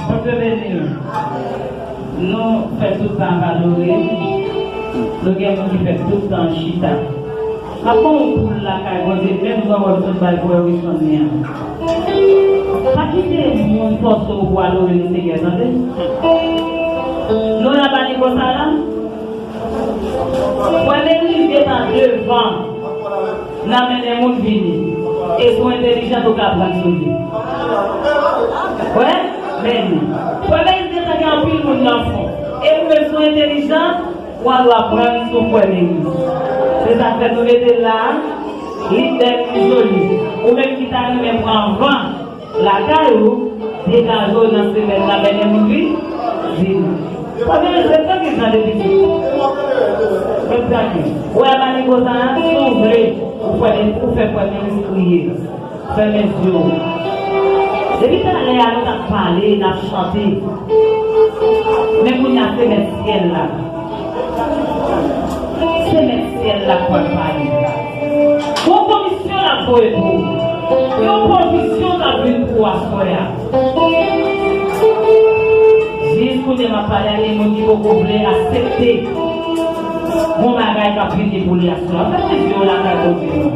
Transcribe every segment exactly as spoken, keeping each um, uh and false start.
Bondye beni w. Nou fè tout tan ap adore. Nou gen moun ki fè tout tan chita. Ap pran yon poul lakay Bondye, menm jan w ap sot bay frè Wilson li an. Pa kite moun fòse w pou adore nou Senyè, tande. Nou la pa ni konsa la. Frè Melis gentan devan nan mennen moun vini. E si w entèlijan, ou ka pran sou li. Wè, men li. Frè Melis gentan gen anpil moun nan fon. E ou menm si w entèlijan, ou an dwa pran sou frè Melis. Se sa k fè nou mete l la, li bèl, li joli. Ou menm ki ta renmen pran van lakay ou, degaje w nan semèn nan, mennen moun vini. Premye se tranki jan de pitit. Mwen tranki. Ou wè manigo sa a, si w vle, ou fè, ou fè frè Melis kriye. Fèmen zye w. Depi talè a, nou t ap pale, n ap chante. Men kounye a, se mèt syèl la. Se mèt syèl la k pral pale. Gon komisyon l ap voye pou ou. Yon pwovizyon k ap vin pou ou aswè a. Jis kounye a m ap pale a, gen moun ki poko vle aksepte gon bagay k ap vini pou li aswè a. Fèmen zye w lakay Bondye nou.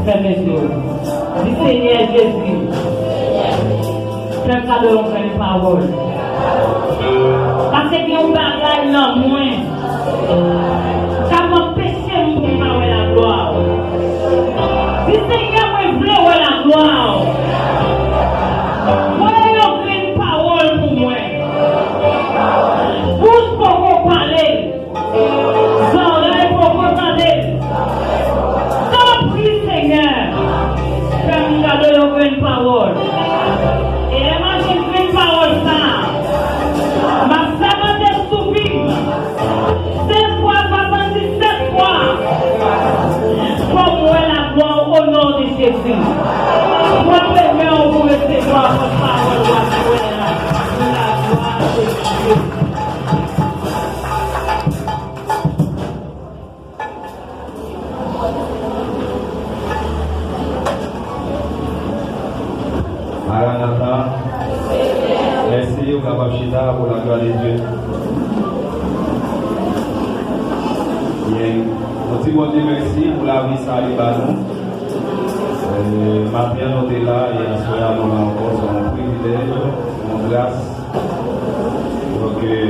Fèmen zye w. Di, Senyè Jezi, fè m kado yon grenn pawòl. Paske gen yon bagay nan mwen k ap anpeche m pou m pa wè laglwa w. Di, Senyè, mwen vle wè laglwa w. Voye yon grenn pawòl pou mwen. Bouch poko pale. Zòrèy poko tande. Tanpri, Senyè, fè m kado yon grenn pawòl. E lè m ap jwenn grenn pawòl sa a, m ap sèmante sou vi m, senk fwa, swasanndisèt fwa, fò m wè laglwa w, o non de Jezi. Frape men w pou resevwa pawòl w ap wè a. Laglwa de Dye. Maranatha. Mèsi, ou kapab chita pour la gloire de Dieu. Byen. Nou di Bondye mèsi pou lavi sa li ba nou. E, maten an nou te la, e aswè a nou la ankò, se yon privilèj, se yon gras. Donk, e,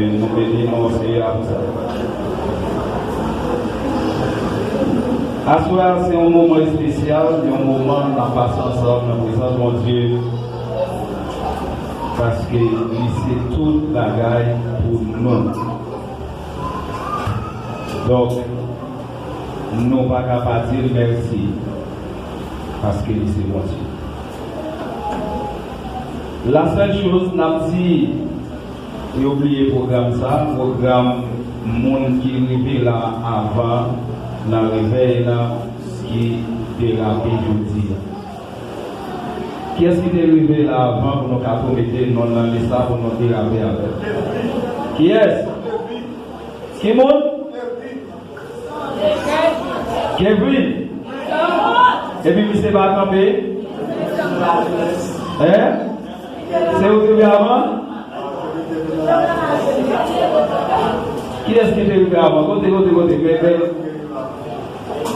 Aswè a se yon moman espesyal, yon moman n ap pase ansanm nan prezans Bondye, paske li se tout bagay pou nou. Donk, nou pa ka pa di l mèsi, paske li se Bondye. La sèl choz n ap di, yo bliye pwogram sa, pwogram moun ki rive la avan nan revèy la ki derape jodi a. Kiyès ki te rive la avan pou nou ka tou mete non nan lis la pou nou derape avè l? Kiyès? Ki moun? Kevin. Epi misye pa kanpe. Hein? Se ou ki rive avan? Kiyès ki te rive avan? Kote, kote, kote? Kevin.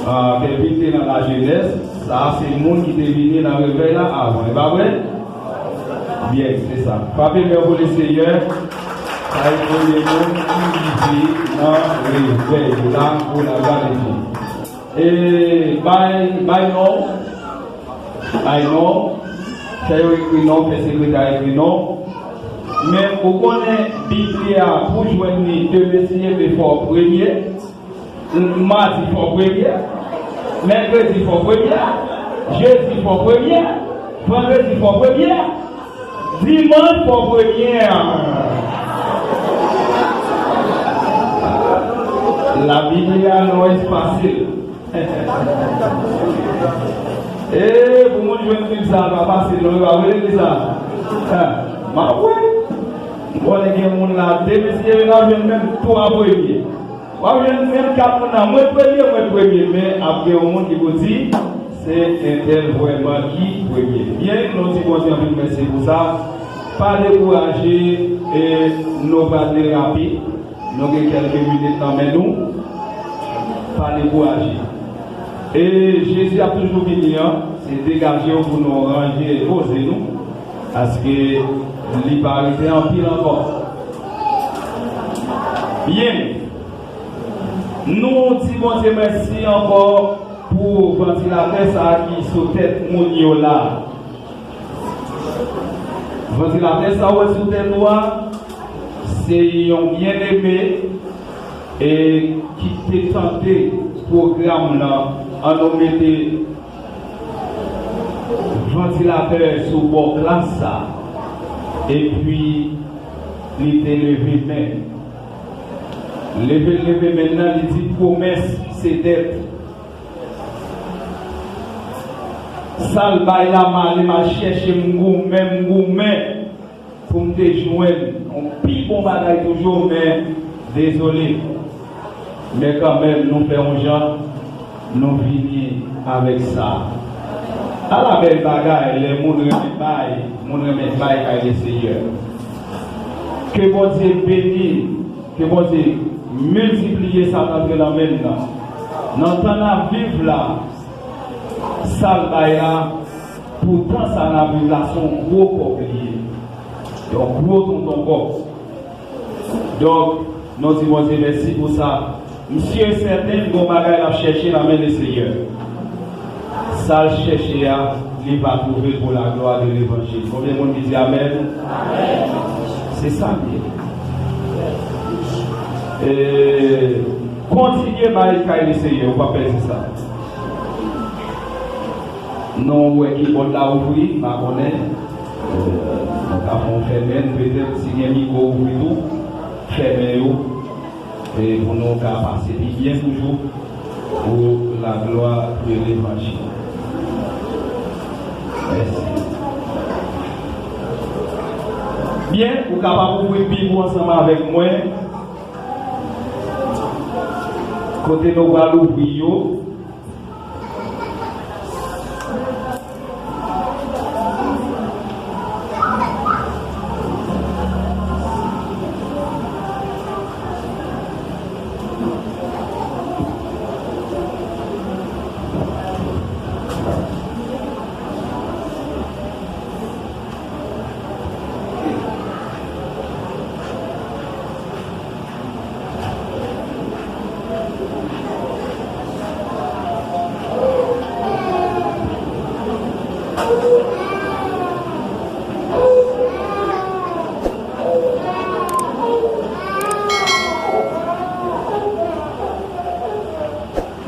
Ah, Kevin te nan lajenès. Sa a se moun ki te vini nan revèy la avan. E pa vre? Byen, se sa. Frape men pou Leseyè. Sa e premye moun ki rive nan revèy la pou laglwa de Dye. E bay, bay non. Bay non. Fè yo ekri non, fè sekretè a ekri non. Men ou konnen Bib li a pou jwenn li demen si Dye vle fò premye. Madi fò premye. Mèkredi fò premye. Jedi fò premye. Vandredi fò premye. Dimanch fò premye. Labib li a non, e fasil. E pou moun jwenn Bib sa a pa fasil non, yo pa vle li sa. M ap wè. M konnen gen moun la demen si Dye vle l ap jwenn menm twa premye. W ap jwenn menm kat moun nan, mwen premye, mwen premye, men ap gen yon moun ki pou di, se entèl vrèman ki premye. Byen, nou di Bondye anpil mèsi pou sa. Pa dekouraje, e nou pral derape. Nou gen kèlke minit nan men nou. Pa dekouraje. E Jezi ap toujou vini an, se degaje w pou nou ranje poze nou, paske li pa rete anpil ankò. Byen. Nou di Bondye mèsi ankò pou vantilatè sa a ki sou tèt moun yo la. Vantilatè sa w wè sou tèt ou a, se yon byeneme e ki te tante pwogram nan. An nou mete vantilatè sou bò klas sa, epi li te leve men. Leve l leve men nan, li di, pwomès se dèt. Sa l bay la, m ale, m al chèche, m goumen, m goumen pou m te jwenn yon pi bon bagay toujou, men dezole. Men kanmenm, nou fè yon jan, nou vini avèk sa. Ala bèl bagay, lè moun renmen bay, moun renmen bay kay Leseyè. Ke Bondye beni, ke Bondye miltipliye sa k antre nan men n nan. Nan tan n ap viv la, sa l bay la, pou tan sa n ap viv la, se yon gwo kòb li ye. Yon gwo tonton kòb. Donk, nou di Bondye mèsi pou sa. M si e sèten, gon bagay l ap chèche nan men Leseyè. Sa l chèche a, li va twouve l pou laglwa de levanjil. Konbyen moun ki di amèn? Se sa l ye. E, kontinye bay kay Leseyè, ou p ap pèdi sa. Nou wè kibòd la ouvri, m pa konnen. Nou ka fè yon fèmen, petèt si gen mikwo ouvri tou, fèmen yo. E pou nou ka pase pi byen toujou, pou laglwa de levanjil. Mèsi. Byen, ou kapab ouvri Bib ou ansanm avèk mwen. Kote nou pral ouvri yo.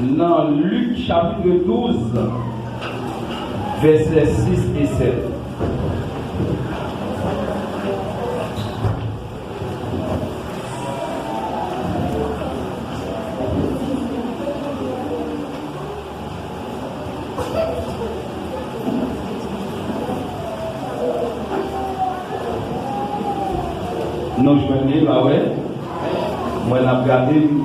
Nan Lik chapit douz, vèsè sis e sèt. Nou jwenn li, pa vre? Mwen, n ap gade l.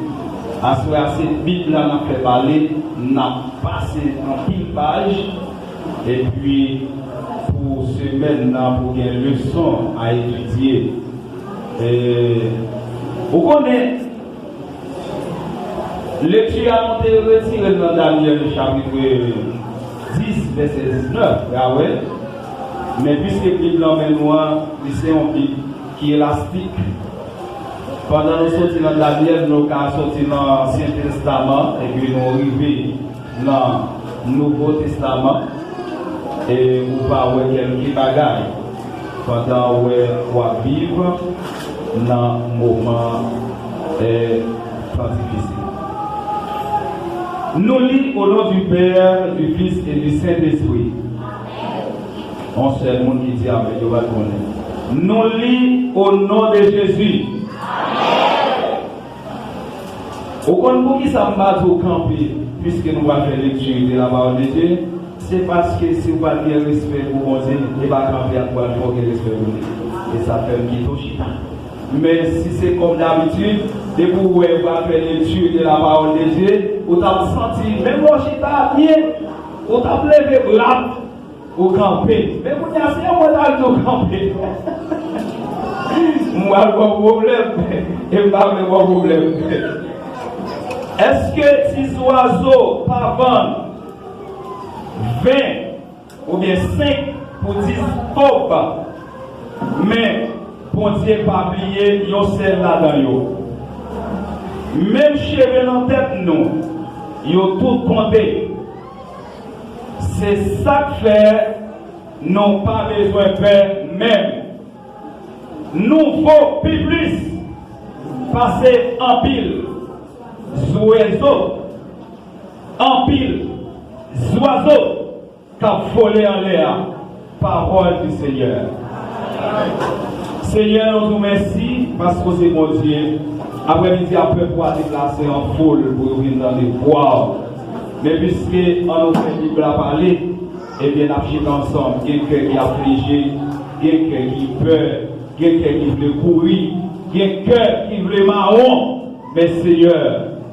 Aswè a, se Bib la n ap fè pale, n ap pase anpil paj, epi pou semèn nan, pou gen leson a etidye. E, ou konnen, lekti a nou te retire l nan Danyèl chapit dis, vèsè diznèf, pa vre? Men piske Bib lan men nou an, li se yon Bib ki elastik. Pandan nou soti nan Danyèl, nou ka soti nan Ansyen Testaman, epi nou rive nan Nouvo Testaman, e ou va wè kèlke bagay pandan w wè w ap viv nan moman, e, tan difisil. Nou li, au nom du Père, du Fils et du Saint-Esprit. Yon sèl moun ki di amèn, yo pa t konnen. Nou li, au nom de Jésus. Ou konn poukisa m pa di w kanpe, piske nou pral fè lekti de la parole de Dieu? Se paske si w pa t gen respè pou Bondye, e pa kanpe a k pral fè w gen respè pou li. E sa fè m kite w chita. Men si se kòm dabitid, depi w wè w pral fè lekti de la parole de Dieu, ou t ap santi, menm lè w chita a byen, ou t ap leve bra w, ou kanpe. Men kounye a, se yon mwen ta di w kanpe. M pral ba w pwoblèm. E m pa vle ba w pwoblèm. Èske ti zwazo pa vann ven oubyen senk pou dis kòb? Men Bondye pa bliye yon sèl ladan yo. Menm cheve nan tèt nou, yo tout konte. Se sa k fè nou pa bezwen pè menm. Nou vo pi plis pase anpil zwezo, anpil zwazo k ap vole anlè a. Parole du Seigneur. Senyè, nou di w mèsi paske w se Bondye. Aprèmidi a, pèp ou a deplase an foul pou yo vin tande vwa w. Men piske an nou fè Bib la pale, ebyen, n ap chita ansanm. Gen kè ki aflije, gen kè ki pè, gen kè ki vle kouri, gen kè ki vle mawon. Men Senyè,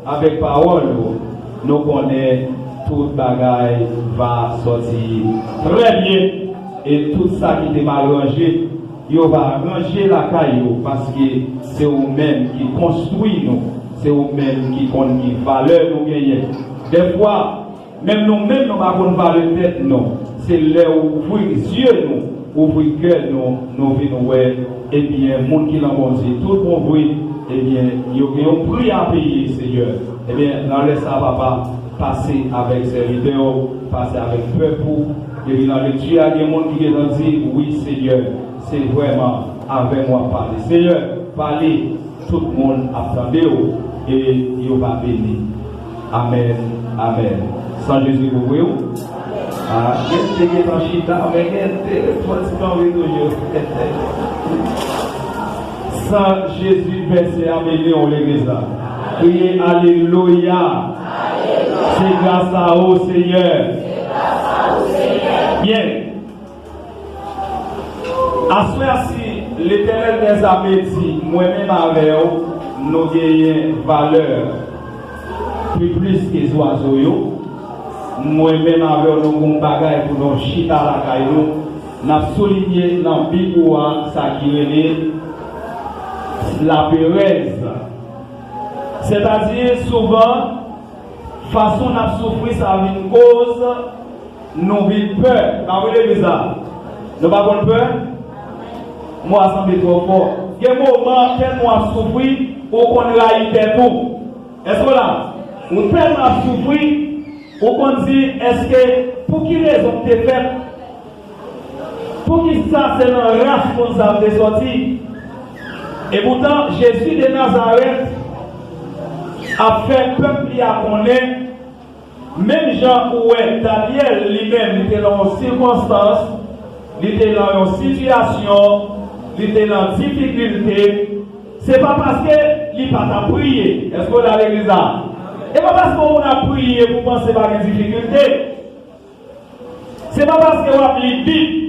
avèk pawòl ou, nou konnen tout bagay va sòti trè byen, e tout sa ki te mal ranje, yo va ranje lakay yo, paske se ou menm ki konstwi nou, se ou menm ki konn ki valè nou genyen. Dèfwa, menm nou menm, nou pa konn valè tèt nou. Se lè w ouvri zye nou, ouvri kè nou, nou vin wè, ebyen, moun ki nan Bondye tout bon vre, ebyen, yo gen yon pri a peye, Senyè. Ebyen, nan lè sa, Papa, pase avèk sèvitè w, pase avèk pèp ou. Epi nan lekti a, gen moun ki gentan di, wi, Senyè, se vrèman avè m w ap pale. Senyè, pale, tout moun ap tande w, e yo va beni. Amèn, amèn. San Jezi kouvri w. Ah, gen te gentan chita, men gen te ret fò ti kanpe toujou. San Jezi vèse a beni w, legliz la. Kriye alelouya. Se gras a ou, Senyè. Byen. Aswè a, si Letènèl dèzame di, mwen menm avè w, nou genyen valè pi plis ke zwazo yo, mwen menm avè w, nou gon bagay pou nou chita lakay nou, n ap soulinye nan Bib ou a sa ki rele laperèz. Sètadi, souvan, fason n ap soufri, sa vin koz nou vin pè. Pa vre, legliz la? Nou pa konn pè? Mo a sanble twò fò. Gen moman, tèlman w ap soufri, ou konn rayi tèt ou. Èske w la? Ou tèlman ap soufri, ou konn di, èske, pou ki rezon m te fèt? Poukisa se nan ras moun sa yo te sòti? Epoutan, Jezi de Nazarèt ap fè pèp li a konnen Menm jan ou wè Danyèl li menm, li te nan yon sikonstans, li te nan yon sitiyasyon, li te nan difikilte, se pa paske li pa t ap priye. Èske w la legliz la? E pa paske yon moun ap priye pou w panse pa gen difikilte. Se pa paske w ap li Bib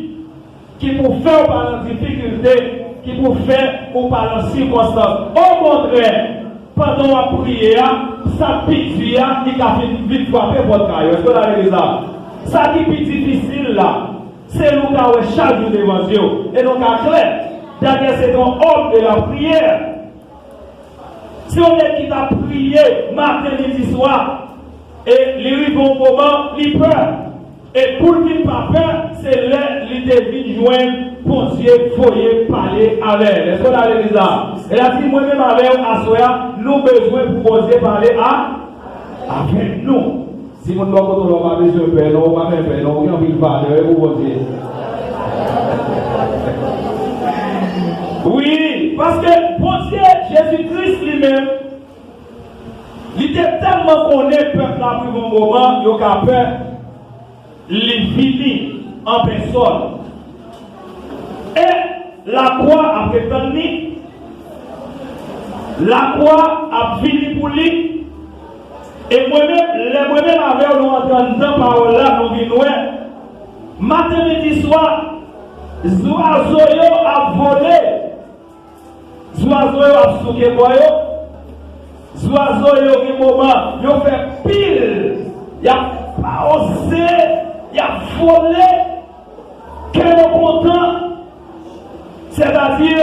ki pou fè w pa nan difikilte, ki pou fè ou pa nan sikonstans. Okontrè, pandan w ap priye a, sa k pi di a, li ka vin, vin frape pòt kay ou. Èske w la legliz la? Sa ki pi difisil la, se nou ka wè chak jou devan zye w. E nou ka klè, Danyèl se te yon òm de la priyè. Se yon nèg ki t ap priye maten, midi, swa. E li rive yon moman, li pè. E pou l vin pa pè, se lè li te vin jwenn Bondye voye pale avè l. Èske w la legliz la? E l a di, mwen menm avè w, aswè a, nou bezwen pou Bondye pale a, avè nou. Di moun bò kote w la, ou pa bezwen pè non, ou pa gen pè non, ou gen anpil valè pou Bondye. Wi, paske Bondye, Jezi Kris li menm, li te tèlman konnen pèp la pou yon moman, yo ka pè, li vini an pèsòn. E lakwa ap ret tann li, lakwa ap vini pou li. E mwen menm, lè mwen menm avè w nou antre anndan pawòl la, nou vin wè, maten, midi, swa, zwazo yo ap vole. Zwazo yo ap souke kò yo. Zwazo yo gen moman, yo fè pil. Y ap pawse, y ap vole. Kè yo kontan. Sètadi,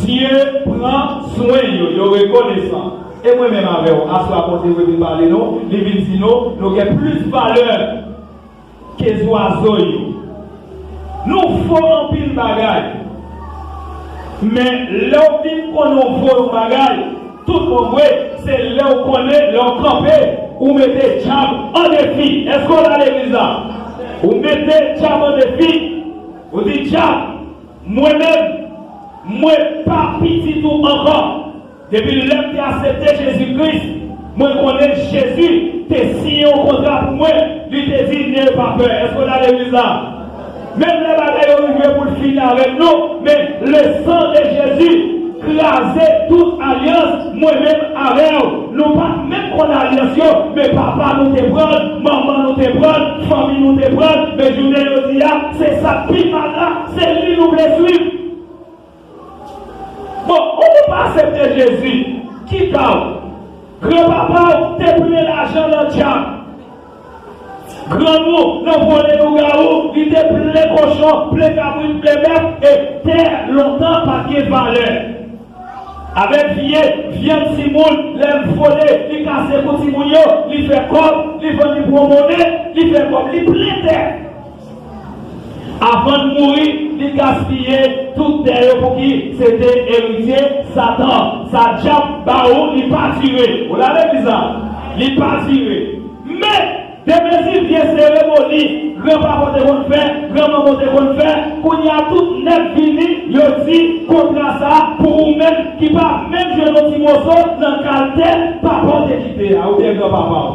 Dye pran swen yo, yo rekonesan. E mwen menm avè w, aswè a Bondye vin pale nou, li vin di nou, nou gen plis valè ke zwazo yo. Nou vo anpil bagay. Men lè w vin konnen w vo yon bagay, tout bon vre, se lè w konnen, lè w kanpe, ou mete dyab an defi. Èske w la legliz la? Ou mete dyab an defi. Ou di, dyab, mwen menm, mwen pa pitit ou ankò. Depi lè m te aksepte Jezi Kris, mwen konnen Jezi te siyen yon kontra pou mwen. Li te di, n'ayez pas peur. Èske w la legliz la? Menm lè bagay yo rive pou l fini avèk nou, men le sang de Jésus kraze tout alyans, mwen menm avè w. Nou pa t menm konn alyans yo, men papa nou te pran l, manman nou te pran l, fanmi nou te pran l, men jounen jodi a, se sa k pi mal la, se li nou vle swiv. Bon, ou pa aksepte Jezi, ki ka w? Granpapa w te plen lajan nan djab. Grann ou nan vole lougawou, li te plen kochon, plen kabrit, plen bèf, e tè lontan pa t gen valè. Avèk vye vyann timoun, lè l vole, li kase kou timoun yo, li fè kòb, li vann li pou yon monnen, li fè kòb, li plen tè. Avan l mouri, li gaspiye tout tè yo pou ki se te eritye Satan. Sa djab ba ou, li pa dire. Ou la legliz la? Li pa dire. Men, demezi vye seremoni, granpapa w te konn fè, granmanman w te konn fè, kounye a tout nèg vini, yo di, kontra sa pou ou menm ki pa menm jwenn yon ti moso nan kal tè papa w te kite a, oubyen granpapa w.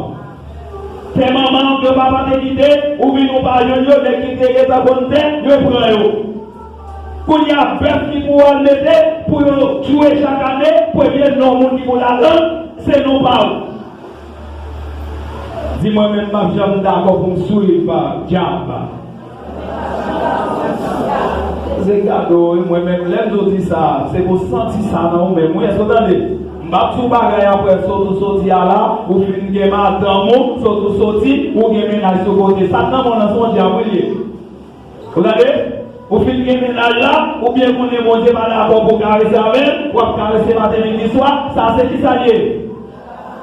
Tè manman w, granpapa te kite, ou vin ou pa jwenn yo, nèg ki te gentan konn tè, yo pran yo. Kounye a, bèf ki pou al mete, pou yo tchwe chak ane, premye non moun ki pou ladan l, se non pa w. Di mwen menm, m ap janm dakò pou m swiv dyab. Se kado, wi, mwen menm, lè m di w di sa, se pou w santi sa nan ou menm, wi, èske w tande? M p ap di w bagay apre sot ou soti a la, ou fin gen madanm ou, sot ou soti, ou gen mennaj sou kote. Sa k nan men w nan se yon dyab, wi, li ye. Ou tande? Ou fin gen mennaj la, oubyen konnen Bondye pa dakò pou w karese avè l, w ap karese maten, midi, swa, sa se kisa l ye?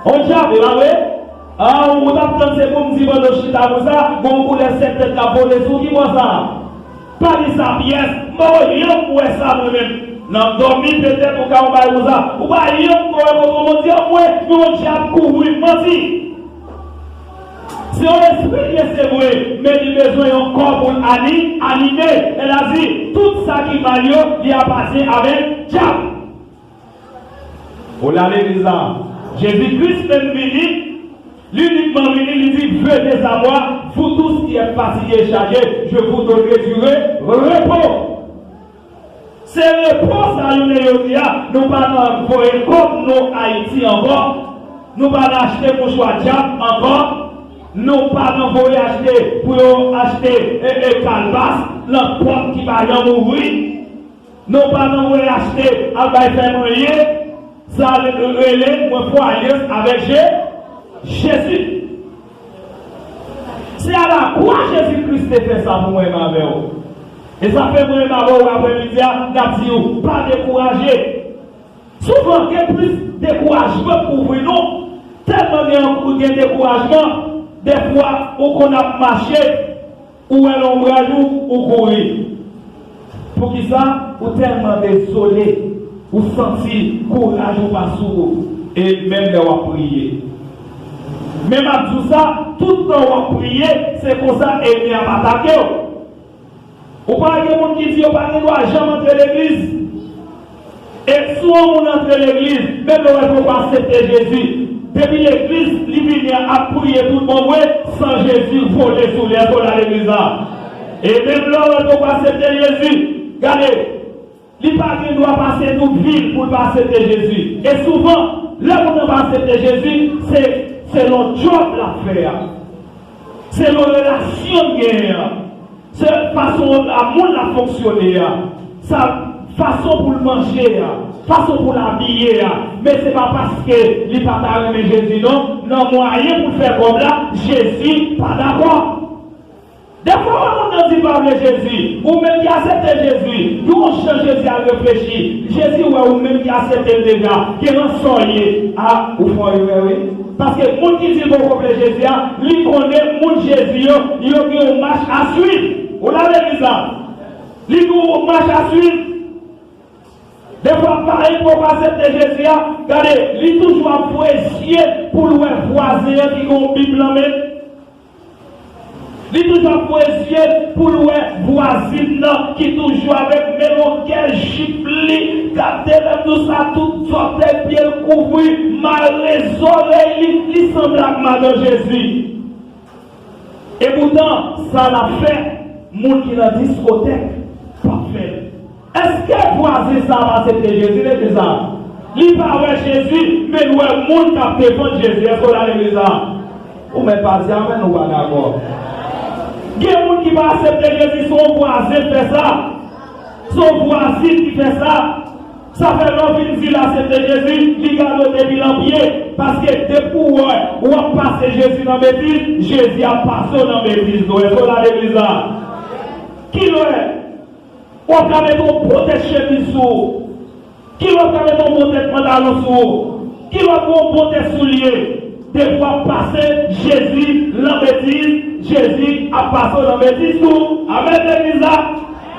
On dyab, e pa vre? A, ou t ap tann se pou m di pandan w chita konsa, gon koulè sèt tèt k ap vole sou w, ki bò sa? Pa di sa pyès, m poko janm wè sa mwen menm. Nan dòmi petèt ou ka wè yon bagay konsa, ou pa janm ko wè kote Bondye ap wè, men yon dyab kouri, manti. Se yon lespri l ye, se vre, men li bezwen yon kò pou l ani-, anime. E l a di, tout sa ki mal yo, li apatyen avèk dyab. Ou la legliz la? Jezi Kris menm vini, Li uniquement vini, li di, venez à moi, vous tous qui êtes fatigués et chargés, je vous donnerai du re- repos. Se repo sa jounen jodi a, nou pa nan voye kòb nou Ayiti ankò, nou pa nan achte mouchwa djab ankò, nou pa nan voye achte pou yo achte e, e kalbas nan pòm ki pa janm ouvri, nou pa nan voye achte al bay fè manyen, sa rele mwen fè alyans avèk Je, Jezi. Se a la kwa Jezi Kris te fè sa pou mwen menm avè w. E sa fè mwen menm avè w aprè midi a, n ap di w, pa dekouraje. Souvan, gen plis dekourajman k kouvri nou. Tèlman gen, gen dekourajman, dèfwa, ou konn ap mache, ou wè lonbraj ou, ou kouri. Poukisa? Ou tèlman dezole, ou santi kouraj ou pa sou ou, e menm lè w ap priye. Men m ap di w sa, tout tan w ap priye, se konsa ènmi ap atake w. Ou pa gen moun ki di yo pa gen dwa janm antre legliz. E si yon moun antre legliz, menm lè w wè poko aksepte Jezi, depi legliz li vini an ap priye tout bon vre, san Jezi vole sou li, èske w la legliz la? E menm lè w wè poko aksepte Jezi, gade, li pa gen dwa pase tout vil pou l pa aksepte Jezi. E souvan, lè moun nan pa aksepte Jezi, se selon djòb l ap fè a. Selon relasyon l genyen an. Se fason a moun la fonksyone a, sa, fason pou l manje a, fason pou l abiye a. Men se pa paske li pa ta renmen Jezi non, nan mwayen pou l fè kòb la, Jezi pa dakò. Dèfwa wè moun nan di l pa vle Jezi, ou menm ki aksepte Jezi, gen yon jan Jezi al reflechi, Jezi wè ou menm ki aksepte l deja, gen nan sa w ye, a, ou fè yon erè wi. Paske moun ki di l poko vle Jezi a, li konnen moun Jezi yo, yo gen yon mach a swiv. Ou la legliz la? Li gen yon mach a swiv. Dèfwa, parèy pou w aksepte Jezi a, gade, li toujou ap voye zye pou l wè vwazen an ki gen yon Bib nan men l. Li toujou ap voye zye l pou l wè vwazin nan ki toujou avèk menm yon kè jip li, gade lè m di w sa, tout zòtèy pye l kouvri, mare zòrèy li, li sanble ak madan Jezi. Epoutan, sa l ap fè, moun ki nan diskotèk p ap fè l. Èske vwazen sa a pa aksepte Jezi legliz la? Li pa wè Jezi, men l wè moun k ap defann Jezi. Èske w la legliz la? Ou mèt pa di amèn, ou pa dakò. Gen moun ki pa aksepte Jezi, se yon vwazen k fè sa. Se yon vwazin ki fè sa. Sa fè lè w vin di l aksepte Jezi, li gade w depi nan pye. Paske depi w wè w ap pase Jezi nan betiz, Jezi ap pase w nan betiz tou. Èske w la legliz la? Kilè w ap ka mete yon bon tèt chemiz sou ou? Kilè w ap ka mete yon bon tèt pantalon sou ou? Kilè w ap gen yon bon tèt soulye? Depi w ap pase Jezi nan betiz, Jezi ap pase w nan betiz tou. Amèn, legliz la.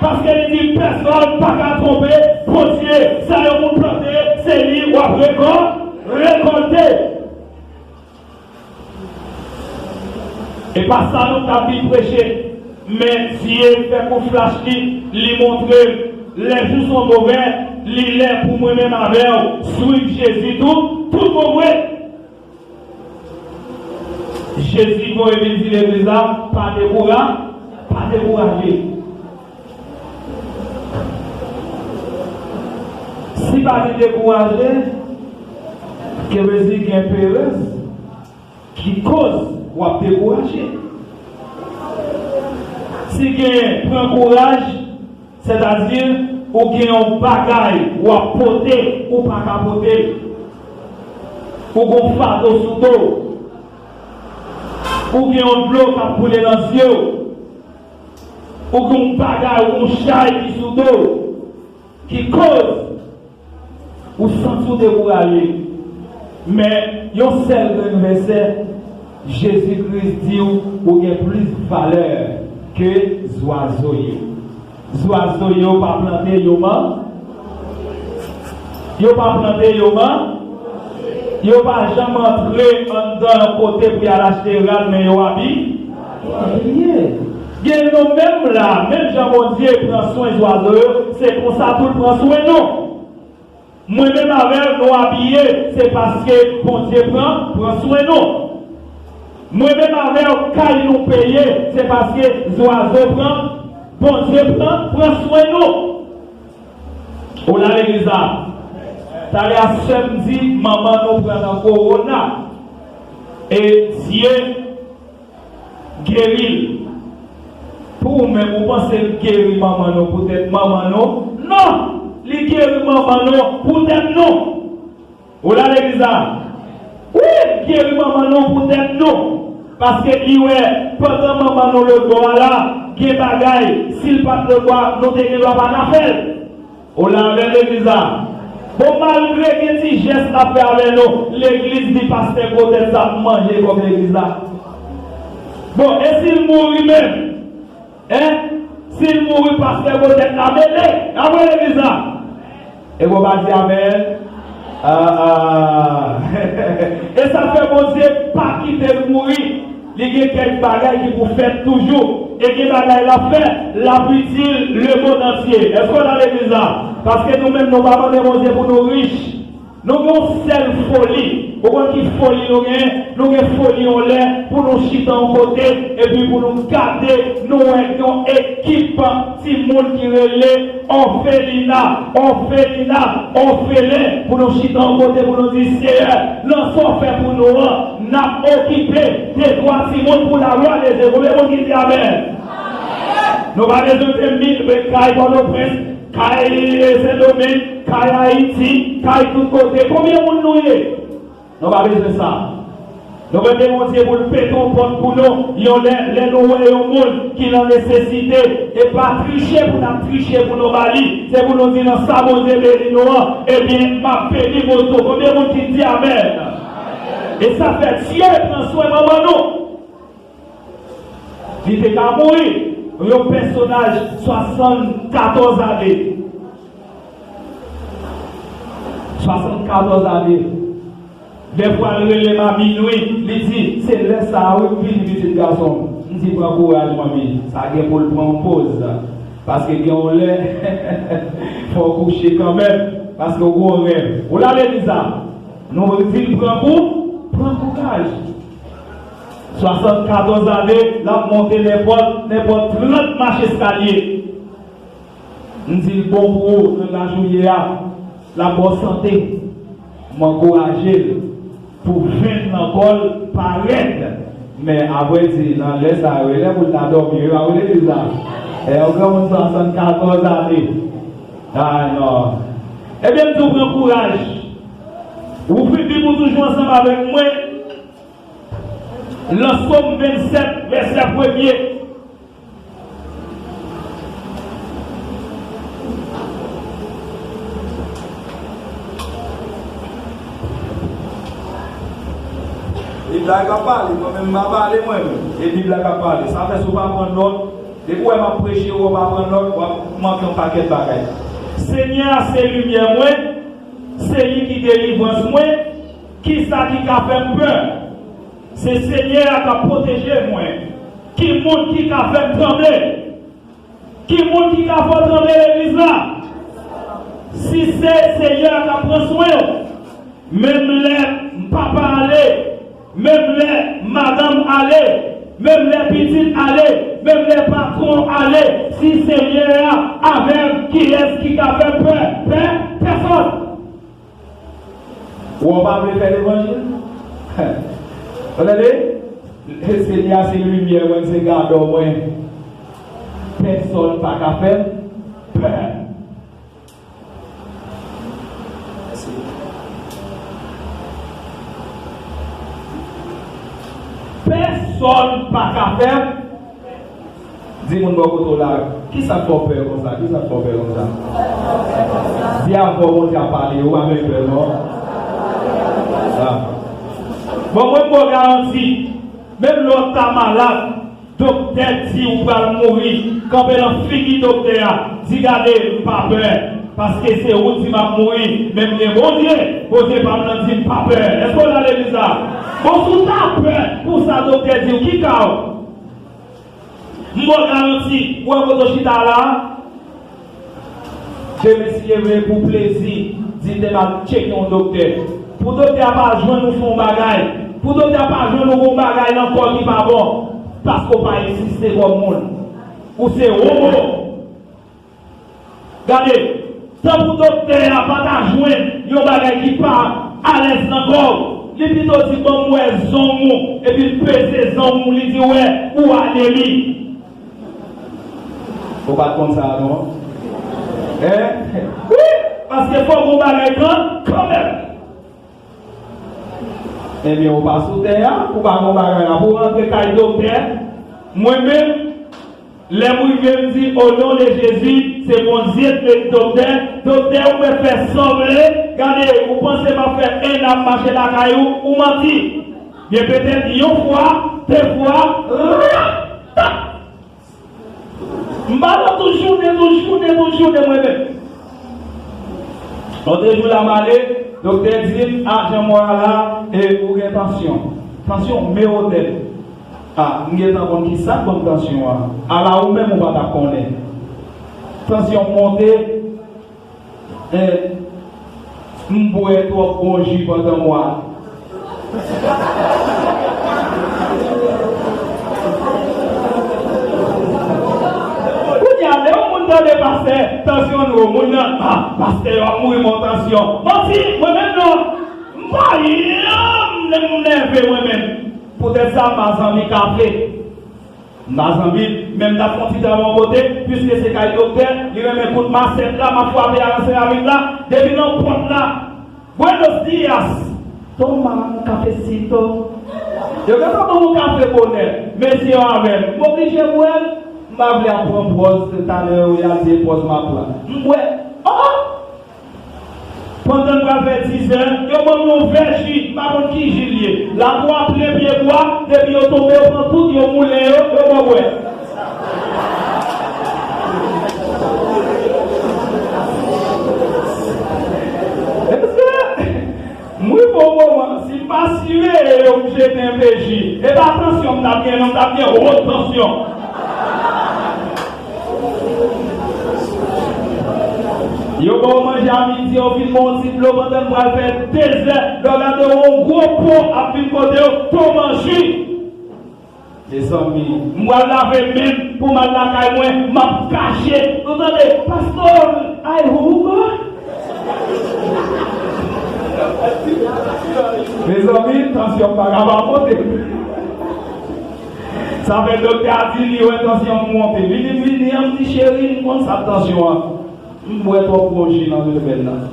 Paske li di, pèsòn pa ka twonpe Bondye. Sa yon moun plante, se li w ap rekò-, rekòlte. E pa sa nou t ap vin preche. Men Dye fè kou flach li, li montre m lè jou son move, li lè pou mwen menm avè w swiv Jezi tou, tout bon vre. Jezi voye vin di legliz la, pa dekoura-, pa dekouraje. Si pa gen dekouraje, ke vle di gen perèz ki koz w ap dekouraje. Si gen pran kouraj, sètadi ou gen yon bagay w ap pote, ou pa ka pote l. Ou gen yon fado sou do w. Ou gen yon dlo k ap koule nan zye w. Ou gen yon bagay, ou gen yon chay ki sou do w, ki koz ou santi w dekouraje. Men, yon sèl grenn vèsè, Jezi Kris di w, ou gen plis valè ke zwazo yo. Zwazo yo pa plante, yo man-, yo pa plante, yo man-, yo pa janm antre anndan yon kote pou y al achte rad, men yo abi-, yo abiye. Gen nou menm la, menm jan Bondye pran swen zwazo yo, se konsa tou l pran swen nou. Mwen menm avè w, nou abiye, se paske Bondye pran, pran swen nou. Mwen menm avè w, kay nou peye, se paske zwazo pran, Bondye pran, pran swen nou. Ou la legliz la? Talè a sè m di manman nou pran nan kowona. E Dye geri l. Pou ou menm, ou panse l geri manman nou poutèt manman nou? Non! Li geri manman nou poutèt nou. Ou la legliz la? Wi, geri manman nou poutèt nou. Paske li wè, pandan manman nou lòtbò a la, gen bagay, si l pa t lòtbò a, nou te gen dwa pa ta fè l. Ou la avè legliz la? Bon, malgre gen ti jès l ap fè avè nou, legliz di pastè Gwotet sa ap manje kòb legliz la. Bon, e si l mouri menm? Hein? Si l mouri, pastè Gwotet la mele. Apre legliz la. E bon, pa di amèn. Ah, ah. E sa fè Bondye pa kite l mouri. Li gen kèk bagay ki pou fèt toujou. E gen bagay l ap fè, l ap itil lemonn antye. Èske w nan legliz la? Paske nou menm, nou pa mande Bondye pou nou rich. Nou gen yon sèl foli. Ou konn ki foli nou gen? Nou gen foli yon lè pou nou chita yon kote, epi pou nou gade, nou wè yon ekip timoun ki rele òfelina, òfelina, òfelen, pou nou chita yon kote, pou nou di, Seyè, nan sa w fè pou nou an, n ap okipe de twa timoun pou laglwa de Dye. Konbyen moun ki di amèn? Nou pa bezwen te mil, men kay Pòtoprens, kay Sendomeng, kay Ayiti, kay tout kote. Konbyen moun nou ye? Nou pa bezwen sa. Nou mande Bondye pou l pete yon pòt pou nou. Yon lè, lè nou wè yon moun ki nan nesesite, e pa triche pou n ap triche pou nou ba li. Se pou nou di nan sa Bondye beni nou an, ebyen, m ap beni moun tou. Konbyen moun ki di amèn? E sa fè Dye pran swen manman nou. Li te ka mouri. Yon pèsonaj swasannkatòz ane. Swasannkatòz ane. Dèfwa l rele m a minwi, li di, se lè sa a wi m vini pitit gason m. M di, pran kouraj manmi, sa gen pou l pran yon poz. Paske gen yon lè, fò w kouche kanmenm, paske w gen yon rèv. Ou la legliz la? Nou di l pran kou, pran kouraj. Swasannkatòz ane, l ap monte nenpòt, nenpòt trant mach eskalye. M di l bon pou ou nan laj ou ye a, l ap ba w sante. M ankouraje l pou venn nan kò l pa rèd. Men avrèdi, nan lè sa yo, e lè pou l ta dòmi, wi, pa vre, Lisa? E yon granmoun swasannkatòz ane. Ay, non. Ebyen, m di w pran kouraj. Ou fin viv ou toujou ansanm avèk mwen. Nan Sòm vennsèt, vèsè premye. Bib la k ap pale, mwen menm m pa pale mwen menm. E Bib la k ap pale. Sa fè si w pa pran nòt, depi w wè m ap preche, w pa pran nòt, w ap manke yon pakèt bagay. Senyè a se limyè mwen, se li ki delivrans mwen, kisa ki ka fè m pè? Se Senyè a k ap pwoteje mwen. Ki moun ki ka fè m tranble? Ki moun ki ka fè w tranble legliz la? Si se Senyè a k ap pran swen w, menm lè papa ale, menm lè madanm ale, menm lè pitit ale, menm lè patwon ale, si Senyè a avè m, kiyès ki ka fè m pè? Pè? Pèsonn. Ou pa vle fè levanjil? Ou tande? Senyè a se limyè mwen, se gadò mwen. Pèsonn pa ka fè m pè. Pèsonn pa ka fè m Di moun bò kote w la, kisa k fè w pè konsa? Kisa k fè w pè konsa? Di avè w Bondye ap pale, ou pa bezwen pè non. Ah. Bon, mwen ba w garanti, menm lè w ta malad, doktè di w pral mouri, kanpe nan figi doktè a, di gade, m pa pè, paske se ou di m ap mouri, men m gen Bondye, Bondye pa m nan di m pa pè. Èske w nan legliz la? Bon, si w ta pè pou sa doktè di w, ki ka w? M ba w garanti, ou wè kote w chita la a? Demen si Dye vle pou plezi, di te m al tcheke yon doktè. Pou doktè a pa jwenn ou fè yon bagay, Pou doktè pa jwenn ou gon bagay nan kò ki pa bon, paske w pa egziste kòm moun. Ou se wobo. Gade, tankou doktè a pa ta jwenn yon bagay ki pa alèz nan kò w, li pito di, "Ban m wè zong ou," epi l peze zong ou, li di, "Wè, ou anemi." Ou pa t konn sa a, non? Hein? Wi, paske fòk yon bagay pran kanmenm. Ebyen, ou pa sou tè a, ou pa gon bagay la. Pou w rantre kay doktè, mwen menm, lè m rive, m di, "O non de Jezi, se Bondye k mete doktè." Doktè, ou mèt fè sa w vle. Gade, ou panse m ap fè en ap mache lakay ou? Ou manti. Gen petèt yon fwa, de fwa, rap, tap. M pa nan tout jounen, tout jounen, tout jounen, mwen menm. Lòt jou la, m ale, doktè di m, "A, Jean Moral la, e, ou gen tansyon." Tansyon, men otèl. A, m gentan konn ki sa k ban m tansyon an. Ala ou menm ou pa t ap konnen. Tansyon monte, Eh, m bwè twòp bon ji pandan mwa. Kounye a, lè yon moun tande pastè, tansyon l wo, moun nan, "Ah, pastè yo ap mouri mò tansyon." Manti, mwen menm non, m pa janm nève mwen menm. Poutèt sa, m pa zanmi kafe. M pa zanmi l, men m t ap fè yon ti travay yon kote, piske se kay doktè, li renmen kout masèt la, m ap frape a nan seramik la, depi nan pòt la, "Buenos días, toma un cafecito." Yo gentan ban m yon kafe bonè, mesye yo avè m, m oblije bwè l, m pa vle ap pran pòz, talè yo y al di e pòz m ap pran. M bwè, oh! Pandan l pral fè dizè, yo ban m yon vè ji, m pa konn ki ji l ye. Labou a plen pyebwa, depi yo tonbe, yo pran tout, yo moulen yo, yo ba w bwè. Mesye, m rive yon moman, si m pa siveye yo, m jete enpe ji. E pa tansyon m t ap gen, non, m t ap gen wot tansyon. Yo ba w manje a midi, yo fin ba w yon ti dlo pandan l pral fè dezè. Lè w gade w, yon gwo pon ap vin kote w, pon manje. Mezanmi, m pral lave men m pou m al lakay mwen, m ap kache. Ou tande, "Pastor, ay, Hugo?" Mezanmi, tansyon m pa ka pa monte. Sa fè doktè a di li wè tansyon m monte. Vini, m vini an, m di, "Cheri, m konn sa k tansyon an." M bwè twòp bon ji nan semèn nan.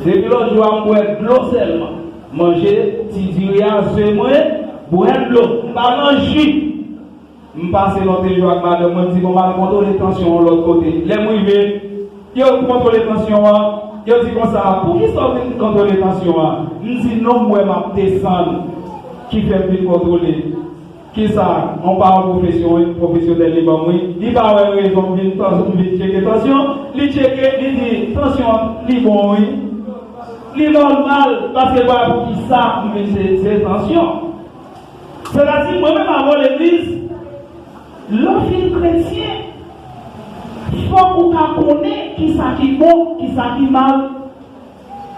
Depi lòt jou a, m bwè dlo sèlman. Manje ti diri a, ze mwen, bwè dlo. M pa nan ji. M pase lòt jou ak madanm mwen, m di, "Bon, m al kontwole tansyon an lòt kote." Lè m rive, yo kontwole tansyon an, yo di konsa, "Poukisa w vin kontwole tansyon an?" M di, "Non, m wè m ap desann, ki fè m vin kontwole." Kisa? Yon pawòl pwofesyon-, pwofesyonèl li ban m, wi. Li pa wè rezon m vin, tan-, m vin tcheke tansyon. Li tcheke, li di, "Tansyon an, li bon, wi. Li nòmal, paske l pa wè poukisa m vin tcheke tansyon." Sètadi, mwen menm avè w legliz, lè w fin kretyen, fòk ou ka konnen kisa ki bon, kisa ki mal.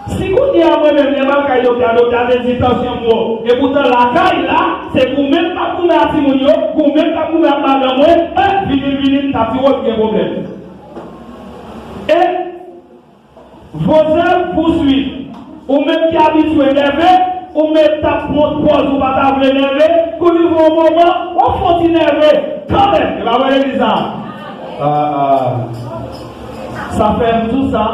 Si kounye a mwen menm, lè m al kay doktè a, doktè a te di tansyon m wo, epoutan lakay la, se goumen m t ap goumen ak timoun yo, goumen m t ap goumen ak madanm mwen, eh, vini, vini, m t ap di, "Wo, gen pwoblèm." E, vos œuvres vous suivent. Ou menm ki abitye nève, ou menm t ap pran pòz ou pa ta vle nève, kou rive yon moman, w ap fè yon ti nève kanmenm. E pa vre, legliz la? Ah, ah. Sa fè m di w sa.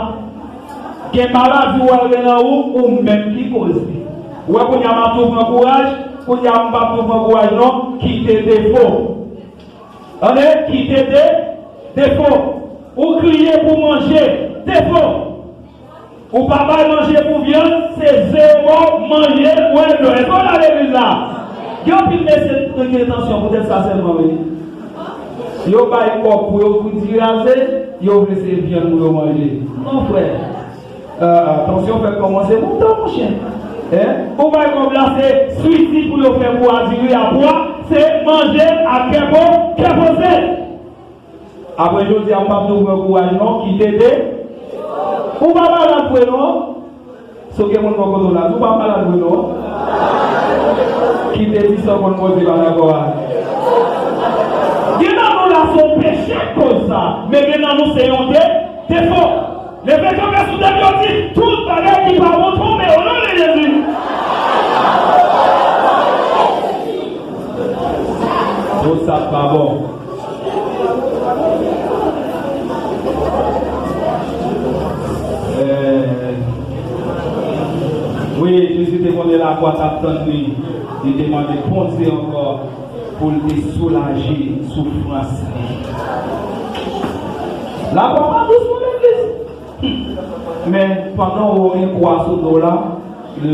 Gen maladi w wè gen nan ou, ou menm ki koz li. Ou wè kounye a m ap tou pran kouraj, kounye a m p ap tou pran kouraj non, kite defo. Tande, kite de, defo. Ou kriye pou manje, defo. Ou pa bay manje pou vyann, se ze yo ba w manje, wè dlo. Èske w la legliz la? Gen anpil mesye ki gen tansyon poutèt sa sèlman, wi. Yo bay kòb pou yo fri diri a ze, yo vle se vyann pou yo manje. Non, frè. Ah, ah, tansyon fèk kòmanse monte, monchè. Hein? Ou bay kòb la, se switi pou yo fè pou a diri a pwa, se manje ak kè po-, kè poze. Apre jodi a, m p ap tou pran kouraj non, kite de. Ou pa malad vre non. Si w gen moun bò kote w la, di w pa malad vre non. Ki te di sa w konn Bondye pa dakò a. Gen nan nou la se yon peche k koz sa, men gen nan nou se yon de, defo. Leve kanpe sou tèt yo, di, tout bagay ki pa bon tonbe o non de Jezi. Tout sa pa bon. Eh, wi, Jezi te konnen lakwa t ap tann li. Li te mande Bondye ankò pou l te soulaje soufrans li. Lakwa pa dous pou legliz. Men pandan w gen kwa sou do w la,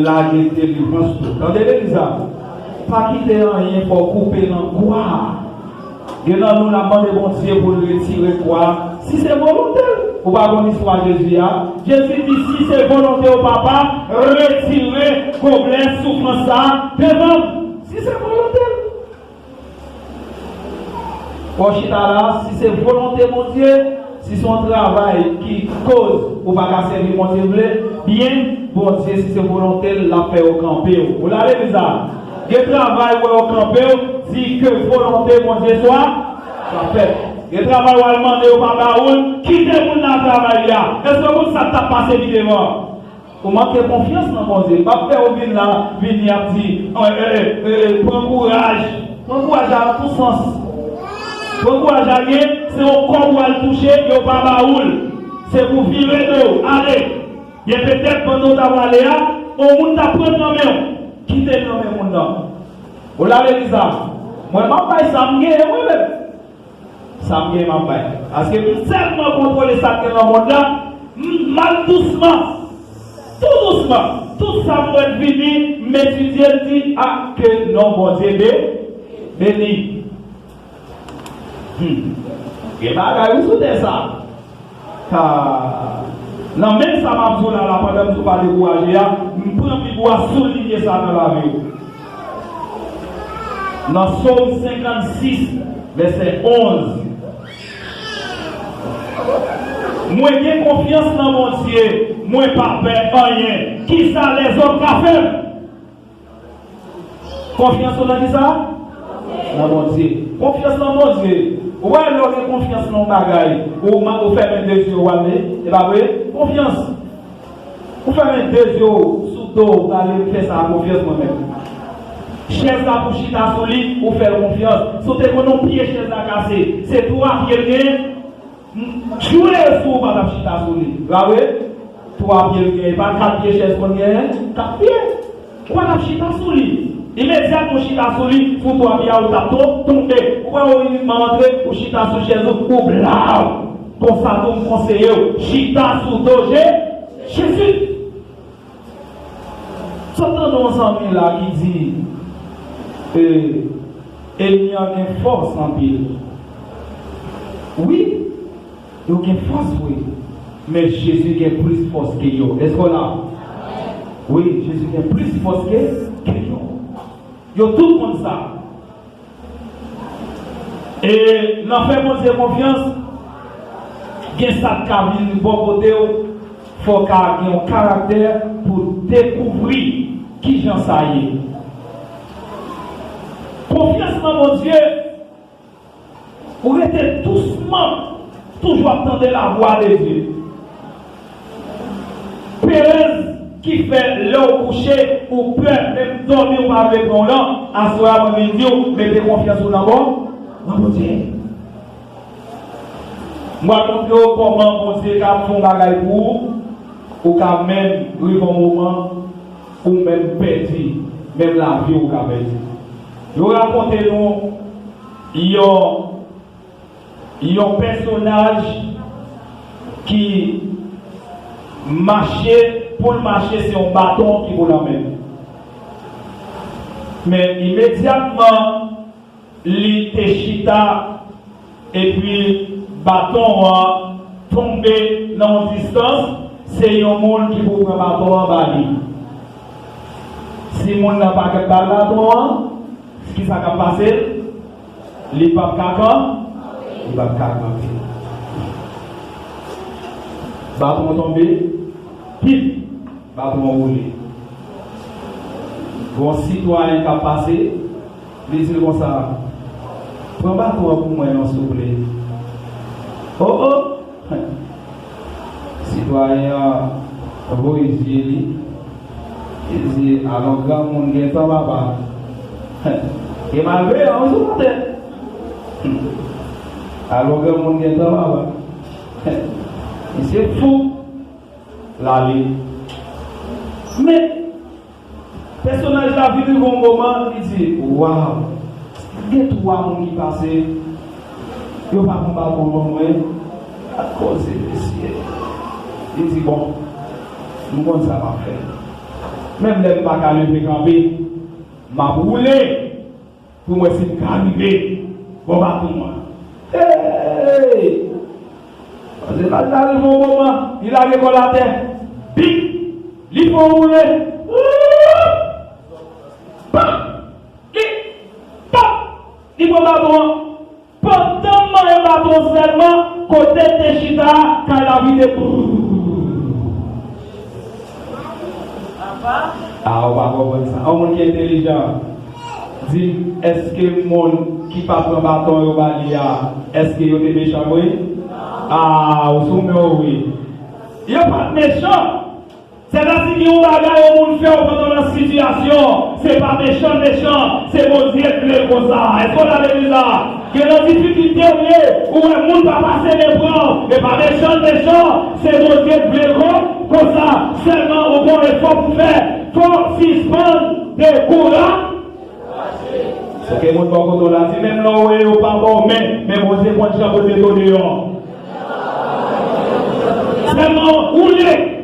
lage delivrans tou. Tande legliz la. Pa kite anyen fè w koupe nan kwa a. Gen nan nou n ap mande Bondye pou l retire kwa a. Si se volonte l, ou pa konn istwa Jezi a. Jezi di, si se volonte w, Papa, retire goblè soufrans sa a devan m. Si se volonte l. Ou chita la, si se volonte Bondye, si se yon travay ki koz ou pa ka sèvi Bondye vle, byen, Bondye, si se volonte l, l ap fè yo kanpe w. Ou la legliz la? Gen travay ou wè yo kanpe w, di ke volonte Bondye swa, swa fèt. Gen travay ou al mande yo pa ba ou l, kite moun nan travay li a. Èske ou konn sa k t ap pase pi devan? Ou manke konfyans nan Bondye. M p ap fè ou vin la, vini ap di, eh, eh, eh, eh, pran kouraj. Pran kouraj la nan tout sans. Pran kouraj la gen, se yon kòb ou al touche, yo pa ba ou l. Se pou vire do w, ale. Byen petèt pandan w t ap ale a, yon moun t ap pran nan men w. Kite l nan men moun nan. Ou la legliz la. Mwen m ap bay sa m genyen mwen menm. Sa m gen m ap bay. Paske m tèlman kontwole sa k gen nan mond la, m, m al dousman, tou dousman. Tout sa m wè k vini, m etidye l, di, a, ke non Bondye be, beni. Hmm. Gen bagay wi sou tè sa. Ah, nan menm sa m ap di w la, la, pandan m di w pa dekouraje a, m pran Bib ou a soulinye sa nan lavi w. Nan Sòm senkannsis, vèsè onz. Mwen gen konfyans nan Bondye, mwen pa pè anyen. Kisa lèzòm ka fè m? Konfyans ou nan kisa? Nan Bondye. Konfyans nan Bondye. Ou wè, lè w gen konfyans nan yon bagay, ou, ou fèmen de zye w ale, e pa vre? Konfyans. Ou fèmen de zye w sou do w, ale m fè sa a konfyans mwen menm. Chèz la pou chita sou li, ou fè l konfyans. Si w te konn yon pye chèz la kase, se twa pye l gen, Jwe sou ou pa t ap chita sou li. Pa vre? Twa pye l genyen, pa kat pye chèz konn genyen? Kat pye. Ou pa t ap chita sou li. Imedyatman ou chita sou li, sou twa pye a ou t ap to-, tonbe. Ou wè ou inikman antre, ou chita sou chèz ou, ou blaw. Konsa tou m konseye w, chita sou do Je-, Jezi. Sot tande yon zanmi la ki di, e, enmi an gen fòs anpil. Wi, yo gen fòs vre, men Jezi gen plis fòs ke yo. Èske w la? Wi, Jezi gen plis fòs ke, ke yo. Yo tout konn sa. E nan fè Bondye konfyans, gen sa k ka vin bò kote w, fò w ka gen yon karaktè pou dekouvri kijan sa ye. Konfyans nan Bondye, ou rete dousman, toujou ap tande lavwa de Dye. Perèz ki fè lè w kouche, ou pè, menm dòmi ou pa vle pran w lan, aswè a mwen vin di w, mete konfyans ou nan Bon-, nan Bondye. M pral montre w kòman Bondye ka fè yon bagay pou ou, ou ka menm rive yon moman, ou menm pèdi, menm lavi w ou ka pèdi. Yo rakonte nou yon yon pèsonaj ki mache, pou l mache, se yon baton ki pou nan men l. Men imedyatman li te chita, epi baton an tonbe nan yon distans, se yon moun ki pou pran baton an ba li. Si moun nan pa gen bal baton an, kisa k ap pase l? Li p ap ka kan-, li p ap ka kanpe. Baton tonbe, pip, baton woule. Gon sitwayen k ap pase, li di l konsa, "Pran baton an pou mwen non, souple." O, o! Sitwayen an voye zye li, li di, "Alon granmoun gentan, papa." E malveyan wi sou kote. "Alon granmoun gentan, papa." Misye fou. L ale. Men, pèsonaj la vin rive yon moman, li di, "Waw, gen twa moun ki pase, yo pa pran baton ban mwen, gad koze mesye." Li di, "Bon, m konn sa m ap fè. Menm lè m pa ka leve kanpe, m ap woule pou m wè si m ka rive bò baton an." Hey! Pase l al rive yon moman, li lage kò l atè. Bip! Li fè yon woule. Pap! Li, pap! Li pran baton an. Pandan l manyen baton an sèlman, kote l te chita a, kay la vide. A, ou pa konprann sa. Yon moun ki entèlijan, di m, èske moun ki pa pran baton yo ba li a, èske yo te mechan vre? A, ou sou men w wi. Yo pa t mechan. Sètadi gen yon bagay yon moun fè w pandan w nan sitiyasyon, se pa mechan l mechan, se Bondye k vle l konsa. Èske w la legliz la? Gen nan difikilte w ye, ou wè moun pa pase men pran w, e pa mechan l mechan, se Bondye k vle l kon, konsa. Sèlman ou gon efò pou fè, fò w sispann dekoura. Oke, moun bò kote w la, di, "Menm lè w wè yo pa ba w men, men Bondye konn jan pou l mete w deyò." Sèlman woule.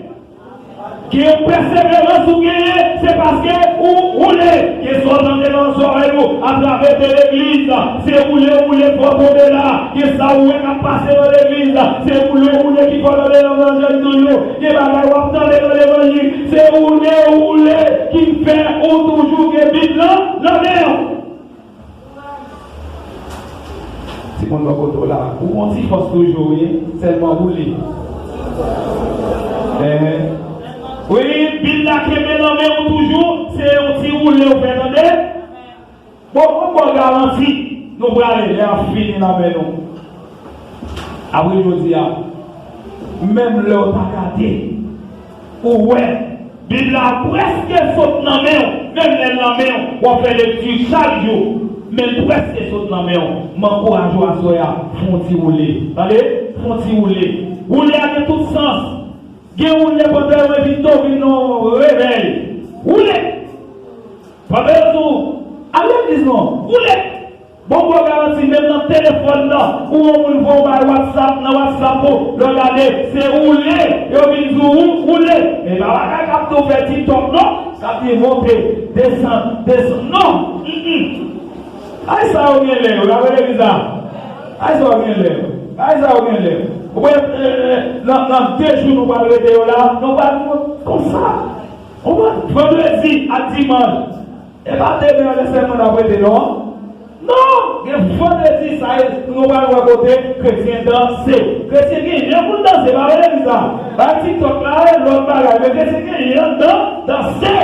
Gen yon pèseverans ou genyen, se paske ou woule. Gen sa w tande nan zòrèy ou atravè de legliz, se woule, woule, fò w tonbe la. Gen sa ou wè k ap pase nan legliz, se woule, woule ki fè w tande nan levanjil tou yo. Gen bagay w ap tande nan levanjil, se woule, woule ki fè ou toujou gen Bib lan nan men w. Timoun bò kote w la, ou gon ti fòs toujou, wi, sèlman woule. Enhen. Wi, Bib la kenbe nan men w toujou, se yon ti woule w fè, tande? Bon, mwen ba w garanti, nou prale, lè a fini nan men nou. Apre jodi a, menm lè w ta gade, ou wè, Bib la prèske sot nan men w, menm lè l nan men w, w ap fè lekti chak jou, men l prèske sot nan men w. M ankouraje w aswè a, fè yon ti woule. Tande? Fè yon ti woule. Woule a gen tout sans. Gen woule pandan yo envite w vin nan yon revèy. Woule! Pandan yo di w, al legliz non, woule! Bon, m ba w garanti, menm nan telefòn nan, ou wè yon moun voye w bay WhatsApp, nan WhatsApp ou, lè w gade, se woule, yo vin di w woule. E pa bagay k ap di w fè TikTok non, k ap di monte, desann, desann, non. Mm, mm. Ay sa yo gen lè yo, la vre legliz la. Ay sa yo gen lè yo. Ay sa yo gen lè yo. Ou wè, eh, eh, nan, nan de jou nou pral rete yo la, nou pral konsa. Konprann? Vandredi ak dimanch. E pa demen an lè sèlman n ap rete non. Non! Gen vandredi sa e nou pral wè kote kretyen danse. Kretyen gen jan pou l danse, pa vre legliz la? Bay TikTok la e lòt bagay, men kretyen gen jan dan, danse.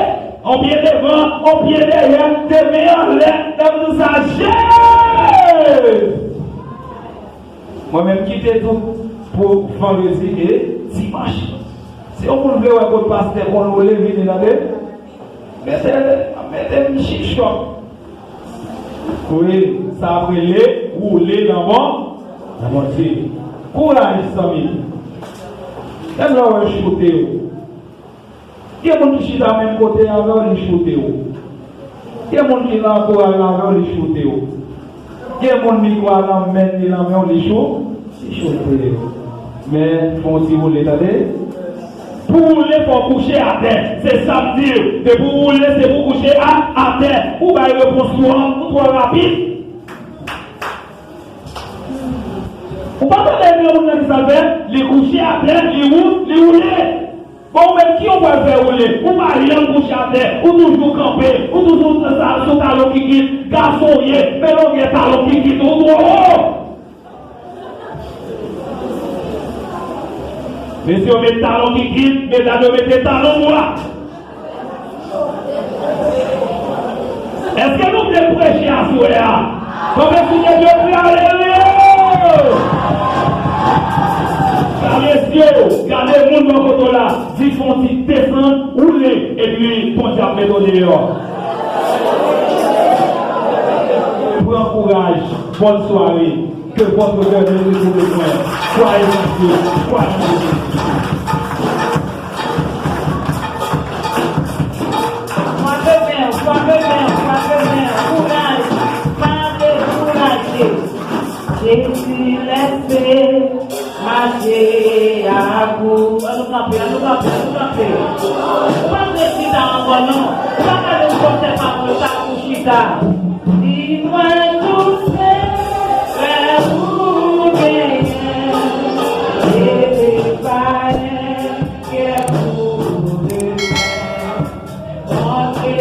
On pye devan, on pye dèyè, de men anlè, n ap di sa, Jezi! Mwen menm kite tout pou vandredi e dimanch. Si yon moun vle wè kot pastè konn woule, vini tande. Mete, mete m chichòp. Wi, sa ap rele woule nan Bon, nan Bondye. Kouraj, zanmi. Menm lè w wè choute w. Gen moun ki chita menm kote avè w, li choute w. Gen moun ki nan antouraj avè w, li choute w. Gen moun mikwo a nan men, li nan men w, li chou, li choute w. Men, fè yon ti woule, tande. Pou woule, fò w kouche atè. Se sa m di w. Depi w woule, se pou w kouche a, atè. Ou bay repons ou an, ou twò rapid. Ou pa tande granmoun nan ki sa l fè? Li kouche atè, li wou, li woule. Bon, ou menm ki ou pral fè woule? Ou pa janm kouche atè, ou toujou kanpe, ou toujou sou, sou talon kikit, gason w ye, men longè talon kikit ou twò wo. Mesye yo met talon kikit, medam yo mete talon bwa. Aswè a. Konbyen sou tèt yo prè, alelouya! Gade zye w, gade moun bò kote w la, di fè yon ti desann, woule, epi Bondye ap mete w deyò. Pran kouraj, bòn sware, ke vòt Letènèl retwouve mwen. Kwaye nan Dye, kwaye nan Dye. Frape men w, frape men w, frape men w, kouraj, pa dekouraje. Jezi lève mache ak ou. An nou kanpe, an nou kanpe, an nou kanpe. Ou pa dwe chita ankò non. Ou pa ka vin fòse pa moun sa pou chita. Di mwen tout se lè ou genyen. Leve pa gen kè pou demen. Bondye